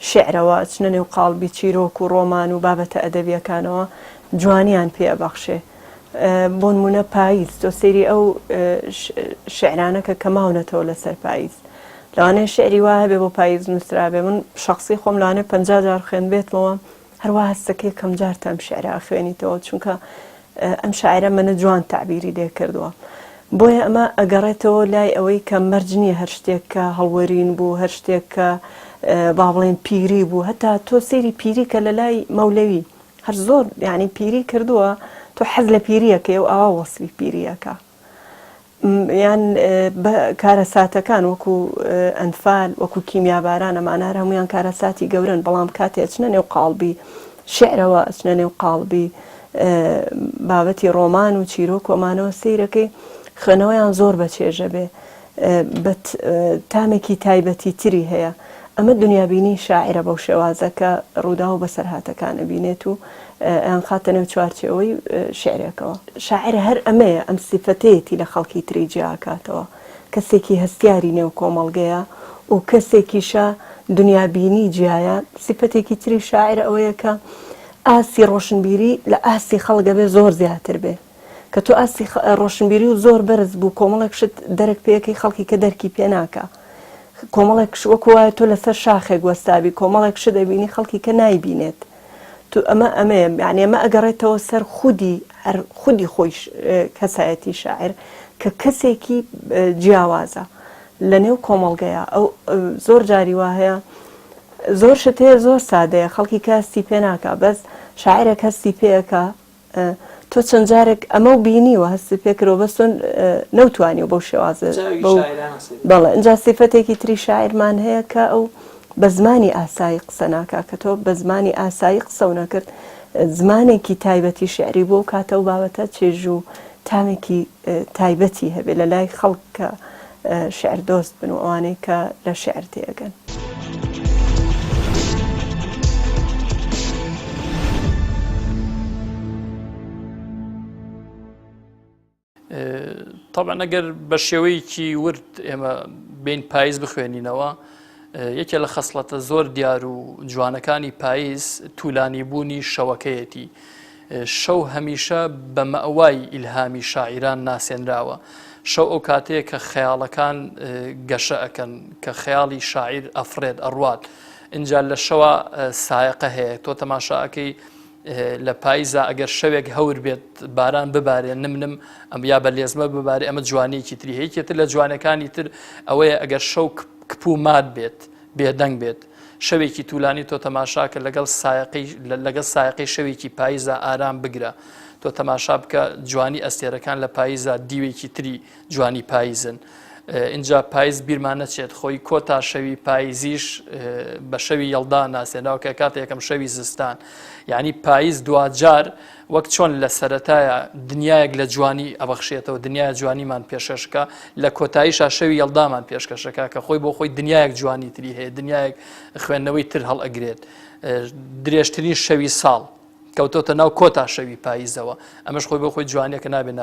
شیعرەوە، ئەچنە نێو قاڵبی چیرۆک و ڕۆمان و بابەتە ئەدەبییەکانەوە، جوانیان پێ ئەبەخشێ. بۆنمونە پاییز تۆ سەیری ئەو شعرانە کە کە ماونەتەوە لەسەر پاییز لەوانەیە شعری وا هەبێ بۆ پاییز نووسرابێ من شخصی خۆم لەوانەیە 50 جار خوێندبێتمەوە هەروە هەستەکەی کەم جار تە ئەم شعرە ئەخوێنیتەوە چونکە ئەم شاعرە منە جوان تعبیری لێ کردووە بۆیە ئەمە ئەگەڕێتەوە لای ئەوەی کە مەرج نییە هەر شتێک کە هەڵوەرین بوو هەر شتێک کە با بڵێن پیری بوو هەتا تۆ سەیری پیری کە لە لای مەولەوی هەر زۆر یانی پیری کردووە تۆ حەز لە پیریەکەی و ئاوا وەسفی پیریەکە یان کارەساتەکان وەکو ئەنفال وەکو کیمیاباران ئەمانە هەر هەمویان کارەساتی گەورن بەڵام کاتێ ئەچنە نێو قاڵبی شعرەوە ئەچنە نێو قاڵبی. بابەتی ڕۆمان و چیرۆک و ئەمانەوە سەیرەکەی خوێنەوەیان زۆر بە چێژە بێ بە تامێکی تایبەتی تری هەیە ئەمە دنیابینی شاعیرە بەو شێوازە کە ڕووداو و بەسەرهاتەکان ئەبینێت و ئەیانخاتە نێو چوارچێوەی شیعرێکەوە. شاعیر هەر ئەمەیە، ئەم سیفەتەیەتی لە خەڵکی تری جیاکاتەوە، کەسێکی هەستیاری نێو کۆمەڵگەیە و کەسێکیشە دنیابینی جیایە، سیفەتێکی تری شاعیر ئەوەیە کە ئاستی ڕۆشنبیری لە ئاستی خەڵک ئەبێ زۆر زیاتر بێ، کە تۆ ئاستی ڕۆشنبیری و زۆر بەرز بوو کۆمەڵێک شت دەرک پێ ئەکەی خەڵکی کە دەرکی پێ ناکا کۆمەڵێک وەکو وایە تۆ لەسەر شاخێک وەستابی کۆمەڵێک شت ئەبینی خەڵکی کە نایبینێت تو ئەمە ئەمەیە یعنی ئەمە ئەگەڕێتەوە سەر خودی هەر خودی خۆی کەسایەتی شاعر کە کەسێکی جیاوازە لە نێو کۆمەڵگەیە ئەو زۆر جاری وا هەیە زۆر شت هەیە زۆر سادەیە خەڵکی کە هەستی پێ ناکا بەس شاعرێک هەستی پێ ئەکا تۆ چەند جارێک ئەمەو بینیوە هەستت پێ کردوە بەس تۆ نەوتوانیوە بەو شێوازە بەو بەڵێ ئینجا سیفەتێکی تری شاعیرمان هەیە کە ئەو بە زمانی ئاسایی قسە ناکا کە تۆ بە زمانی ئاسایی قسەو نەکرد زمانێکی تایبەتی شعری بۆ کاتە و بابەتە چێژ و تامێکی تایبەتی هەبێ لە لای خەڵک کە شعر دۆست بن و ئەوانەی کە لە شعر تێئەگەن. تەبعەن ئەگەر بە شێوەیەکی ورد ئێمە بین پاییز بخوێنینەوە یەکێ لە خەسڵەتە زۆر دیار و جوانەکانی پاییز تولانی بوونی شەوەکەیەتی شەو هەمیشە بە مەئوای ئیلهامی شاعیران ناسێنراوە. شەو ئەو کاتەیە کە خەیاڵەکان گەشە ئەکەن، کە خەیاڵی شاعیر ئەفڕێت، ئەڕوات. ئینجا لە شەوا سایەقە هەیە. تۆ تەماشا ئەکەی لە پاییزا ئەگەر شەوێک هەور بێت، باران ببارێ نم نم ئەم یا بە لێزمە ببارێ ئەمە جوانییەکی تری هەیە. یەکێ تر لە جوانەکانی تر ئەوەیە ئەگەر شەو کپ و مات بێت، بێدەنگ بێت. شەوێکی تولانی تۆ تەماشاکە لەگەڵ سایەقەی لەگەڵ سایەقەی شەوێکی پاییزا ئارام بگرە. تۆ تەماشا بکە جوانی ئەستێرەکان لە پاییزا دیوێکی تری جوانی پاییزن. ئینجا پاییز بیرمان نەچێت خۆی کۆتا شەوی پاییزیش بە شەوی یەڵدا ناسێنراوە کە کاتە یەکەم شەوی زستان. یعنی پاییز دواجار وەک چۆن لە سەرەتایا دنیایەک لە جوانی ئەبەخشێتەوە، دنیایە جوانیمان پێشکەشکا، لە کۆتاییشا شەوی یەڵدامان پێشکەشەکا کە خۆی بۆ خۆی دنیایەک جوانی تری هەیە، دنیایەک خوێندنەوەی تر هەڵئەگرێت. درێژترین شەوی ساڵ کەوتۆتە ناو کۆتا شەوی پاییزەوە، ئەمەش خۆی بۆ خۆی جوانیەکە نابێ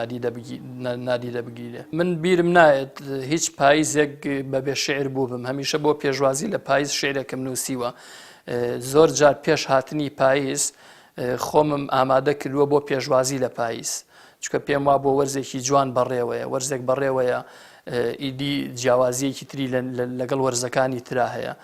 نادیدە بگیرێ. من بیرم نایەت هیچ پاییزێک بە بێ شیعر بووبم، هەمیشە بۆ پێشوازی لە پاییز شیعرێکم نووسیوە. زۆر جار پێش هاتنی پاییز خۆمم ئامادە کردووە بۆ پێشوازی لە پاییز چونکە پێم وابووە وەرزێکی جوان بەڕێوەیە وەرزێک بەڕێوەیە ئیدی جیاوازیەکی تری لەگەڵ وەرزەکانی ترا هەیە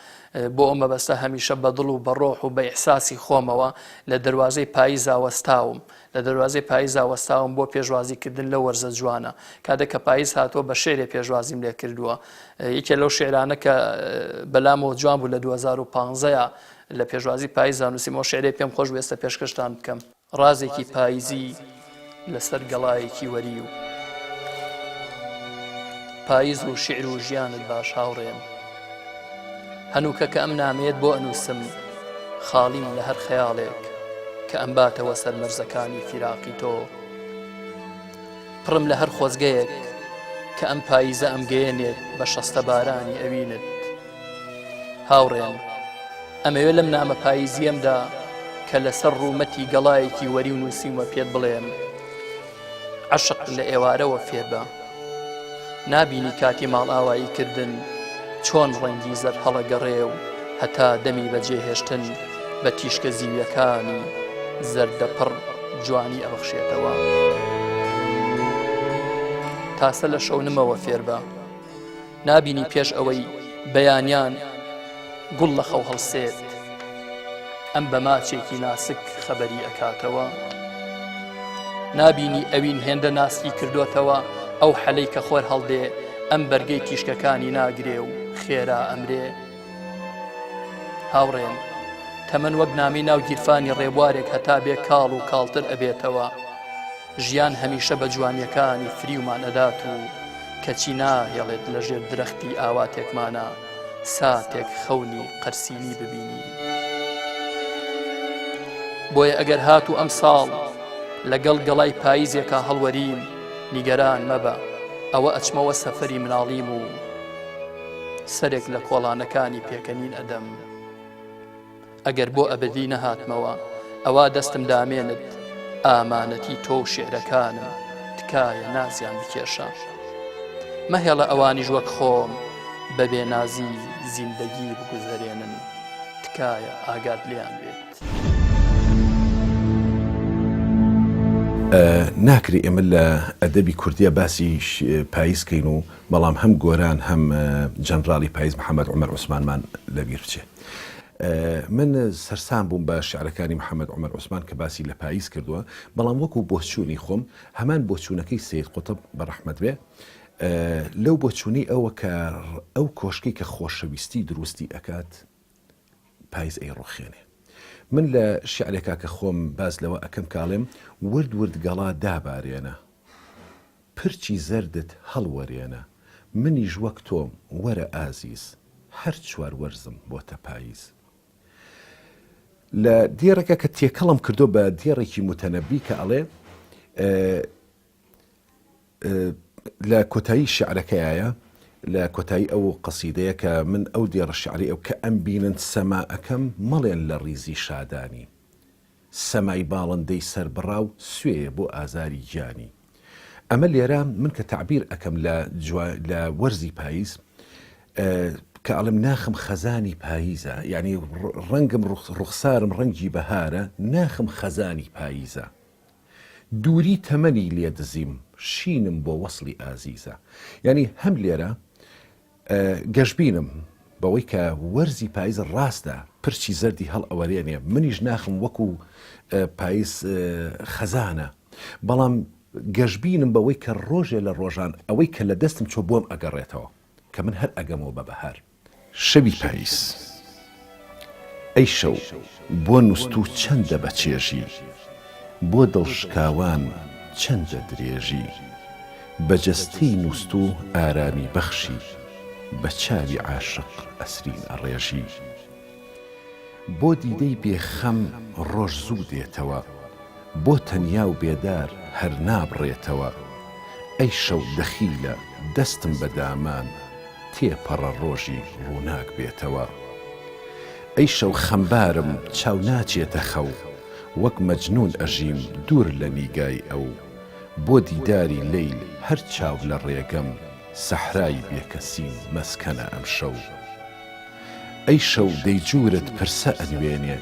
بۆ ئەو مەبەستە هەمیشە بە دڵ و بە ڕۆح و بە ئیحساسی خۆمەوە لە دەروازەی پاییزا وەستاوم لە دەروازەی پاییزا وەستاوم بۆ پێشوازیکردن لەو وەرزە جوانە کاتێک کە پاییز هاتووە بە شعرێ پێشوازیم لێ کردووە یەکێ لەو شعرانە کە بەلامەوە جوان بوو لە 2015 لە پێشوازی پاییزدا نووسیم، ئەو شیعرەی پێم خۆش بوو ئێستا پێشکەشتان بکەم. ڕازێکی پاییزی لەسەر گەڵایەکی وەریو. پاییز و شیعر و ژیانت باش هاوڕێم. هەنووکە کە ئەم نامەیەت بۆ ئەنووسم، خاڵیم لە هەر خەیاڵێک کە ئەمباتەوە سەر مەرزەکانی فیراقی تۆ. پڕم لە هەر خۆزگەیەک کە ئەم پاییزە ئەمگەیەنێت بە شەستەبارانی ئەوینت. هاوڕێم، ئەمەوێ لەم نامە پاییزییەمدا کە لەسەر ڕوومەتی گەڵایەکی وەریو نووسیومە پێت بڵێم، عەشق لە ئێوارەوە فێربە. نابینی کاتی ماڵئاوایی کردن چۆن ڕەنگی زەرد هەڵەگەڕێ و هەتا دەمی بەجێهێشتن بە تیشکە زیویەکانی زەردەپڕ جوانی ئەبەخشێتەوە. تاسە لە شەونمەوە فێربە. نابینی پێش ئەوەی بەیانیان گوڵ لە خەو هەڵسێت ئەم بە ماچێکی ناسک خەبەری ئەکاتەوە نابینی ئەوین هێندە ناسکی کردوتەوە ئەو حەلەی کە خۆر هەڵدێ ئەم بەرگەی تیشکەکانی ناگرێ و خێرا ئەمرێ هاوڕێم تەمەن وەک نامی ناو گیرفانی ڕێبوارێک هەتا بێ کاڵ و کاڵتر ئەبێتەوە ژیان هەمیشە بە جوانیەکانی فریومان ئەدات و کەچی ناهێڵێت لە ژێر درەختی ئاواتێکمانا ساتێک خەونی قەرسینی ببینین. بۆیە ئەگەر هاتوو ئەمساڵ. لەگەڵ گەڵای پاییزێکا هەڵوەریم، نیگەران مەبە، ئەوە ئەچمەوە سەفەری مناڵیم و سەرێک لە کۆڵانەکانی پێکەنین ئەدەم. ئەگەر بۆ ئەبەدی نەهاتمەوە، ئەوا دەستم دامێنت، ئامانەتی تۆ و شیعرەکانم، تکایە نازیان بکێشە. مەهێڵە ئەوانیش وەک خۆم بە بێنازی زیندەگی بگوزەرێنن، تکایە ئاگات لێیان بێت. ناکرێ ئێمە لە ئەدەبی کوردییا باسی پاییز کەین و بەڵام هەم گۆران هەم جەنراڵی پاییز محەمەد عومەر عوسمانمان لەبیر بچێ. من سەرسام بووم بە شیعرەکانی محەمەد عومەر عوسمان کە باسی لە پاییز کردووە، بەڵام وەکوو بۆچوونی خۆم هەمان بۆچوونەکەی سەید قوتب بە ڕەحمەت بێ لەو بۆچوونەی ئەوە کە ئەو کۆشکەی کە خۆشەویستی دروستی ئەکات پایز ئەیڕوخێنێ. من لە شیعرێکا کە خۆم باس لەوە ئەکەم کە ئەڵێم، ورد ورد گەڵا دابارێنە، پرچی زەردت هەڵوەرێنە، منیش وەک تۆم، وەرە ئازیز، هەر چوار وەرزم بۆتە پایز. لە دێڕێکا کە تێکەڵم کردووە بە دێڕێکی موتەنەبی کە ئەڵێ، لە کۆتایی شیعرەکەیایە، لە کۆتایی ئەو قەسیدەیە کە من ئەو دێڕە شیعرەی ئەو کە ئەمبینن سەما ئەکەم مەڵێن لە ڕیزی شادانی سەمای باڵندەی سەربڕاو سوێیە بۆ ئازاری گیانی ئەمە لێرە من کە تەعبیر ئەکەم لە جوا لە وەرزی پاییز کە ئەڵێم ناخم خەزانی پاییزە یعنی ڕەنگم ڕوخسارم ڕەنگی بەهارە ناخم خەزانی پاییزە دووری تەمەنی لێ دزیم شینم بۆ وەسڵی ئازیزە یانی هەم لێرە گەشبینم بەوەی کە وەرزی پایز ڕاستە پرچی زەردی هەڵ ئەوەرێنێ منیش ناخم وەکو پایز خەزانە بەڵام گەشبینم بەوەی کە ڕۆژێ لە ڕۆژان ئەوەی کە لە دەستم چۆ بۆم ئەگەڕێتەوە کە من هەر ئەگەمەوە بە بەهار. شەوی پاییز ئەی شەو بۆ نوستوو چەندە بە چێژی بۆ دڵ شکاوان چەندە درێژی بە جەستەی نوستوو ئارامی بەخشی بە چاوی عاشق ئەسرین ئەڕێژی بۆ دیدەی بێ خەم ڕۆژ زوو دێتەوە بۆ تەنیا و بێدار هەر نابڕێتەوە ئەی شەو دەخیلە دەستم بە دامان تێپەڕە ڕۆژی ڕووناک بێتەوە ئەی شەو خەمبارم چاو ناچێتە خەو وەک مەجنوون ئەژیم دوور لە نیگای ئەو بۆ دیداری لەیل هەر چاو لە ڕێگەم سەحرای بێکەسیم مەسکەنە ئەمشەو ئەی شەو دەی جوورت پرسە ئەنوێنێ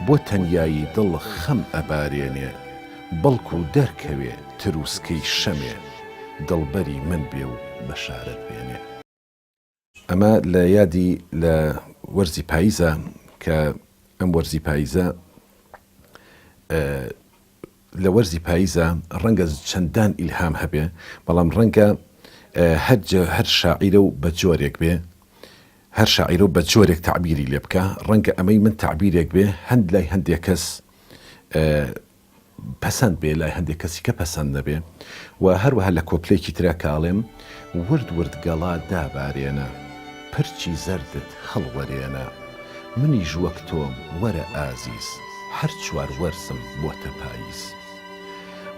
بۆ تەنیایی دڵ خەم ئەبارێنێ بەڵکوو دەرکەوێ تروسکەی شەمێ دڵبەری من بێ و بەشارەت بێنێ. ئەمە لە یادی لە وەرزی پاییزە کە ئەم وەرزی پاییزە لە وەرزی پاییزە ڕەنگە چەندان ئیلهام هەبێ بەڵام ڕەنگە هەر هەر شاعیرە و بە جۆرێک بێ هەر شاعیرە و بە جۆرێک تەعبیری لێ بکا ڕەنگە ئەمەی من تەعبیرێک بێ هەند لای هەندێک کەس پەسەند بێ لای هەندێک کەسی کە پەسەند نەبێ و هەروەها لە کۆپلێکی ترا کە ئەڵێم ورد ورد گەڵا دابارێنە پرچی زەردت هەڵوەرێنە منیش وەک تۆم وەرە ئازیز هەر چوار وەرزم بۆتە پاییز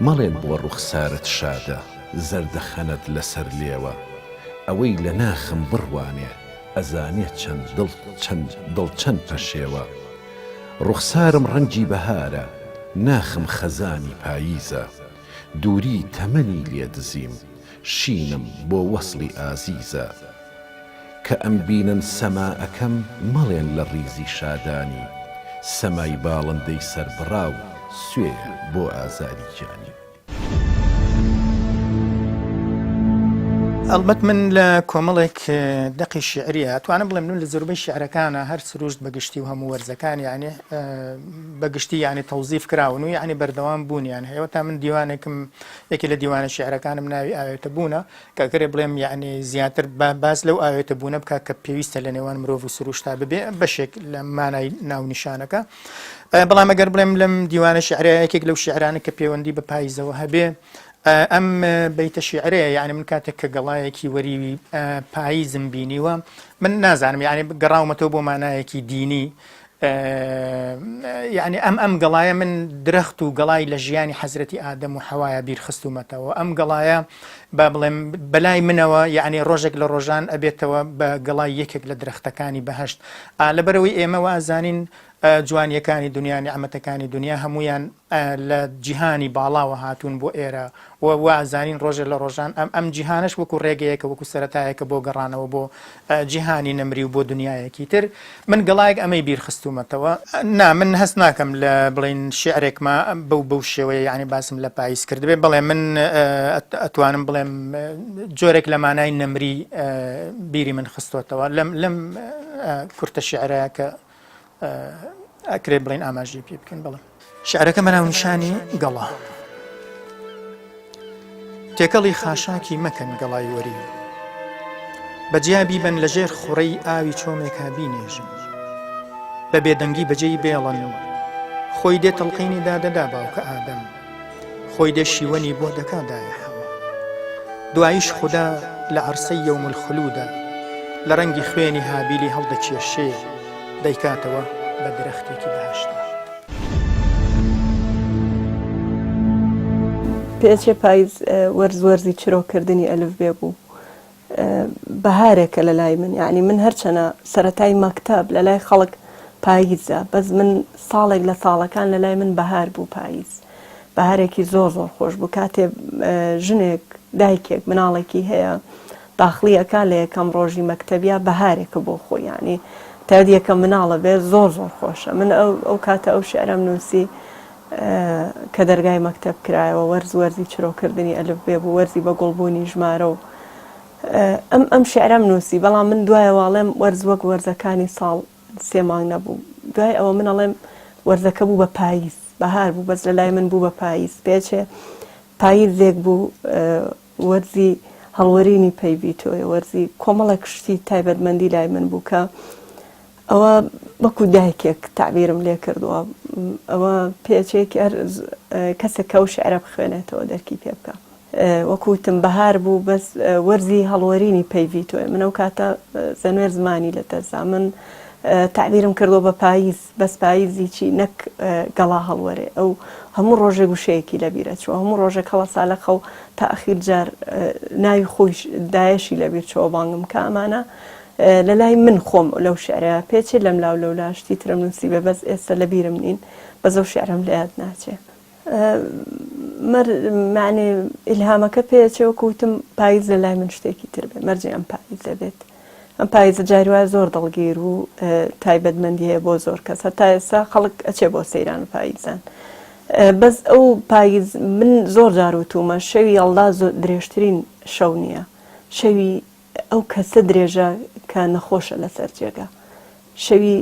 مەڵێن بۆ ڕوخسارت شادە زەردەخەنەت لەسەر لێوە ئەوەی لە ناخم بڕوانێ ئەزانێ چەند دڵ چەند دڵ چەند پەشێوە ڕوخسارم ڕەنگی بەهارە ناخم خەزانی پاییزە دووری تەمەنی لێ دزیم شینم بۆ وەسڵی ئازیزە کە ئەمبینن سەما ئەکەم مەڵێن لە ڕیزی شادانی سەمای باڵندەی سەربڕاو سوێیە بۆ ئازاری گیانی. ئەڵبەت من لە کۆمەڵێک دەقی شیعریە ئەتوانم بڵێم من لە زۆربەی شیعرەکانە هەر سروشت بە گشتی و هەموو وەرزەکان یعنی بە گشتی یعنی تەوزیف کراون و یعنی بەردەوام بوونیان هەیە تا من دیوانێکم یەکێ لە دیوانە شیعرەکانم ناوی ئاوێتە بوونە کە ئەگەرێ بڵێم یعنی زیاتر باس لەو ئاوێتە بوونە بکە کە پێویستە لە نێوان مرۆڤ و سروشتا ببێ بەشێک لە مانای ناونیشانەکە بەڵام ئەگەر بڵێم لەم دیوانە شیعرەیە یەکێک لەو شیعرانە کە پەیوەندی بە پایزەوە هەبێ ئەم بەیتە شیعرەیە یعنی من کاتێک کە گەڵایەکی وەریوی پاییزم بینیوە من نازانم یعنی گەڕاومەتەوە بۆ مانایەکی دینی. یعنی ئەم ئەم گەڵایە من درەخت و گەڵای لە ژیانی حەزرەتی ئادەم و حەوایە بیرخستومەتەوە ئەم گەڵایە با بڵێم بەلای منەوە یعنی ڕۆژێک لە ڕۆژان ئەبێتەوە بە گەڵای یەکێک لە درەختەکانی بەهشت لەبەرەوەی ئێمە وازانین جوانیەکانی دنیا نیعمەتەکانی دنیا هەمویان لە جیهانی باڵاوە هاتوون بۆ ئێرە و وا ئەزانین ڕۆژێ لە ڕۆژان ئەم ئەم جیهانەش وەکو ڕێگەیەکە وەکو سەرەتایەکە بۆ گەڕانەوە بۆ جیهانی نەمری و بۆ دنیایەکی تر من گەڵایەک ئەمەی بیر خستوومەتەوە. نا من هەست ناکەم لە بڵێین شیعرێکما بەو بەو شێوەیە یانی باسم لە پاییز کردبێ بەڵێ من ئەتوانم بڵێم جۆرێک لە مانای نەمری بیری من خستۆتەوە لەم لەم کورتە شیعرە کە ئەکرێ بڵێین ئاماژەی پێ بکەین بەڵێ. شیعرەکە بە ناونیشانی گەڵا. تێکەڵی خاشاکی مەکەن گەڵای وەریو. بە جیا بیبەن لە ژێر خوڕەی ئاوی چۆمێکا بینێژن. بە بێدەنگی بەجێی بێڵن. خۆی دێ تەڵقینی دادەدا باوکە ئادەم. خۆی دێ شیوەنی بۆ دەکا دایە حەوا. دواییش خودا لە عەرسەی یەوم الخلودا لە ڕەنگی خوێنی هابیلی هەڵدەکێشێ دەیکاتەوە بە درەختێکی بەهەشتا. پێچێ پایز وەرز وەرزی چرۆکردنی ئەلفبێ بوو. بەهارێکە لە لای من یانی من هەرچەنە سەرەتای مەکتەب لە لای خەڵک پاییزە بەس من ساڵێک لە ساڵەکان لە لای من بەهار بوو پاییز بەهارێکی زۆر زۆر خۆش بوو کاتێ ژنێک دایکێک مناڵێکی هەیە داخڵی ئەکا لە یەکەم ڕۆژی مەکتەبیا بەهارێکە بۆ خۆی یانی تا یەکەم مناڵە بێ زۆر زۆر خۆشە من ئەو ئەو کاتە ئەو شعرەم نووسی کە دەرگای مەکتەب کرایەوە وەرز وەرزی چرۆکردنی ئەلف بێ بوو وەرزی بە گوڵبوونی ژمارە و ئەم ئەم شعرەم نووسی بەڵام من دوایە واڵێم وەرز وەک وەرزەکانی ساڵ سێ مانگ نەبوو دوای ئەوە من ئەڵێم وەرزەکە بوو بە پاییز بەهار بوو بەس لە لای من بوو بە پاییز پێچێ پاییزێک بوو وەرزی هەڵوەرینی پەیڤی تۆیە وەرزی کۆمەڵێک شتی تایبەتمەندی لای من بوو کە ئەوە وەکو دایکێک تەعبیرم لێ کردووە ئەوە پێچێک هەر کەسێک کە ئەو شعرە بخوێنێتەوە دەرکی پێ بکە وەکو وتم بەهار بوو بەس وەرزی هەڵوەرینی پەیڤی تۆیە من ئەو کاتە زەنوێر زمانی لە دەستدا من تەعبیرم کردووە بە پاییز بەس پاییزی چی نەک گەڵا هەڵوەرێ ئەو هەموو ڕۆژێک وشەیەکی لەبیرە چووە هەموو ڕۆژێک هەڵەسا لە خەو تا ئەخیر جار ناوی خۆیش دایەشی لەبیر چۆوە بانگم کە ئەمانە لە لای من خۆم لەو شعرە پێچێ لەم لاو لەولا شتی ترم نووسیبێ بەس ئێستا لەبیرم نین بەس ئەو شعرەم لە یاد ناچێ. مەر معنی ئیلهامەکە پێچێ وەکو وتم پاییز لە لای من شتێکی تر بێ مەرجی ئەم پاییزە بێت ئەم پاییزە جاری وایە زۆر دڵگیر و تایبەتمەندی هەیە بۆ زۆر کەس هەتا ئێستا خەڵک ئەچێ بۆ سەیران و پاییزان بەس ئەو پاییز من زۆر جار وتومە شەوی یەڵدا درێژترین شەو نییە شەوی ئەو کەسە درێژە کە نەخۆشە لەسەر جێگا شەوی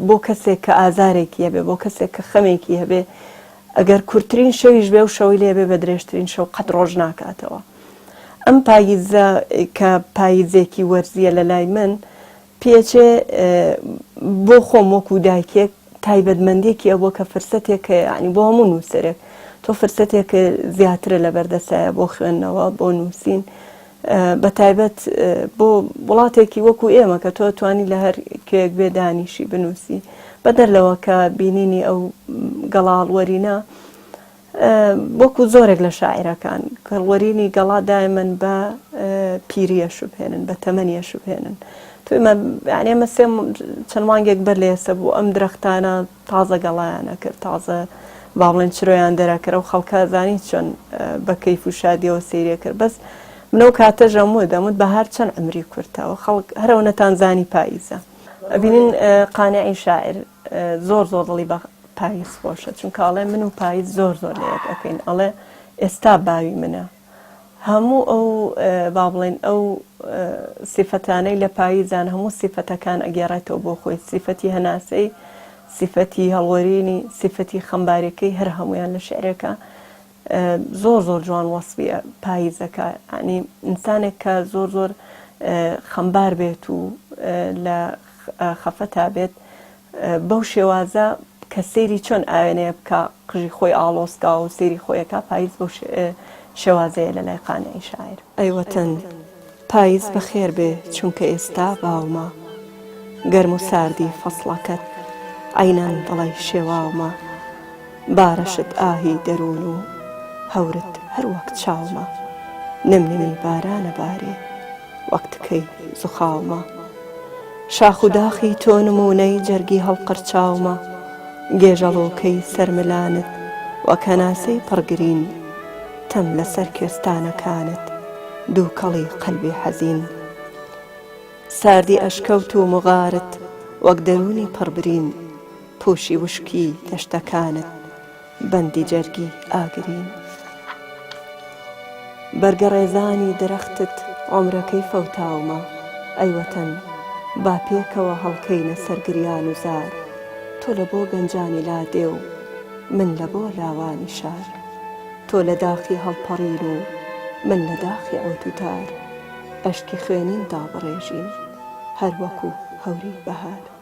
بۆ کەسێک کە ئازارێکی هەبێ بۆ کەسێک کە خەمێکی هەبێ ئەگەر کورتترین شەویش بێ و شەوەی لێ بێ بە درێژترین شەو قەت ڕۆژ ناکاتەوە ئەم پاییزە کە پاییزێکی وەرزیە لە لای من پێچێ بۆ خۆم وەکو دایکێک تایبەتمەندیەکی ئەوە کە فرسەتێک هەیە یانی بۆ هەموو نووسەرێک تۆ فرسەتێک زیاترە لە بەردەسایە بۆ خوێندنەوە بۆ نووسین بە تایبەت بۆ وڵاتێکی وەکو ئێمە کە تۆ توانی لە هەر کوێیەک بێ دانیشی بنووسی بەدەر لەوە کە بینینی ئەو گەڵاڵ وەرینە وەکو زۆرێک لە شاعیرەکان کەڵوەرینی گەڵا دایمەن بە پیریە شوبهێنن بە تەمەنیە شوبهێنن تۆ ئێمە یعنی ئێمە سێ چەند مانگێک بەر لە ئێستا بوو ئەم درەختانە تازە گەڵایان ئەکرد تازە با بڵێن چرۆیان دەرەکرد ئەو خەڵکە زانی چۆن بە کەیف و شادیەوە سەیری کرد بەس من ئەو کاتەش ئەموت ئەموت بەهار چەند عەمری کورتە و خەڵک هەر ئەوەنەتان زانی پاییزە ئەبینین قانعی شاعیر زۆر زۆر دڵی بە پاییز خۆشە چونکە ئەڵێ من و پاییز زۆر زۆر لە یەک ئەکەین ئەڵێ ئێستا باوی منە هەموو ئەو با بڵێن ئەو سیفەتانەی لە پاییزان هەموو سیفەتەکان ئەگێڕێتەوە بۆ خۆی سیفەتی هەناسەی سیفەتی هەڵوەرینی سیفەتی خەمبارەکەی هەر هەمویان لە شعرێکە زۆر زۆر جوان وەسفی پاییزەکە ینی ئینسانێک کە زۆر زۆر خەمبار بێت و لە خەفەتا بێت بەو شێوازە کە سەیری چۆن ئاوێنەیە بکا قژی خۆی ئاڵۆز کا و سەیری خۆی ئەکا پاییز بەو شێوازەیە لە لای قانعی شاعیر. ئەی وەتەن پاییز بەخێر بێ چونکە ئێستا باومە گەرم و ساردی فەسڵەکەت. عەینەن دڵەی شێواومە بارەشت ئاهی دەروون و هەورت هەر وەک چاومە نم نمی بارانە بارێ وەک تکەی زوخاومە شاخ و داخی تۆ نموونەی جەرگی هەڵقرچاومە گێژەڵۆکەی سەر ملانت وەک هەناسەی پڕگرین تەم لەسەر کوێستانەکانت دووکەڵی قەلبی حەزین ساردی ئەشکەوت و مغارت وەک دەروونی پڕ برین پووشی وشکی دەشتەکانت بەندی جەرگی ئاگرین بەرگە ڕێزانی درەختت عومرەکەی فەوتاومە ئەی وەتەن با پێکەوە هەڵکەینە سەر گریان و زار تۆ لە بۆ گەنجانی لادێ و من لە بۆ لاوانی شار تۆ لە داخی هەڵپەڕین و من لە داخی عوت و تار ئەشکی خوێنین دابڕێژین هەر وەکوو هەوری بەهار.